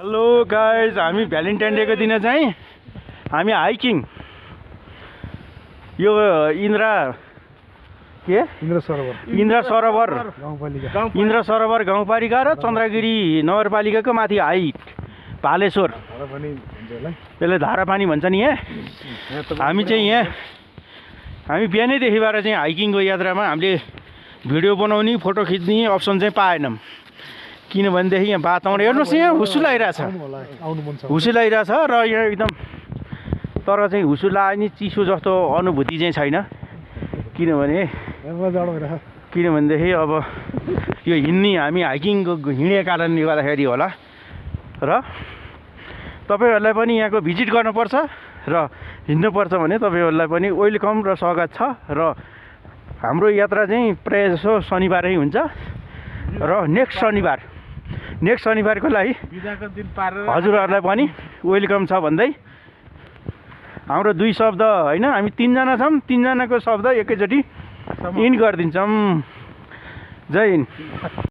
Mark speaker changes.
Speaker 1: Hello guys, हामी Valentine डेको दिन चाहिँ हामी हाइकिङ यो इन्द्र सरोवर गाउँपालिका र चन्द्रगिरी नगरपालिकाको माथि हाइट भालेश्वर, यसले धारापानी भन्छ नि। हामी बिहानैदेखिबाट चाहिँ हाइकिङको यात्रामा हामीले भिडियो बनाउने फोटो खिच्ने अप्सन चाहिँ पाएनौँ, किनभनेदेखि यहाँ वातावरण हेर्नुहोस्, यहाँ हुस्सु लागिरहेछ र यहाँ एकदम, तर चाहिँ हुस्सु लाग्ने चिसो जस्तो अनुभूति चाहिँ छैन, किनभनेदेखि अब यो हामी हाइकिङको हिँडेको कारणले गर्दाखेरि होला। र तपाईँहरूलाई पनि यहाँको भिजिट गर्नुपर्छ र हिँड्नुपर्छ भने तपाईँहरूलाई पनि वेलकम र स्वागत छ। र हाम्रो यात्रा चाहिँ प्रायः जसो शनिबारै हुन्छ र नेक्स्ट शनिबारको लागि हजुरहरूलाई पनि वेलकम छ भन्दै हाम्रो 2 शब्द होइन, हामी 3 जना छौँ, 3 जनाको शब्द एकैचोटि इन गरिदिन्छौँ। जय हिन्द।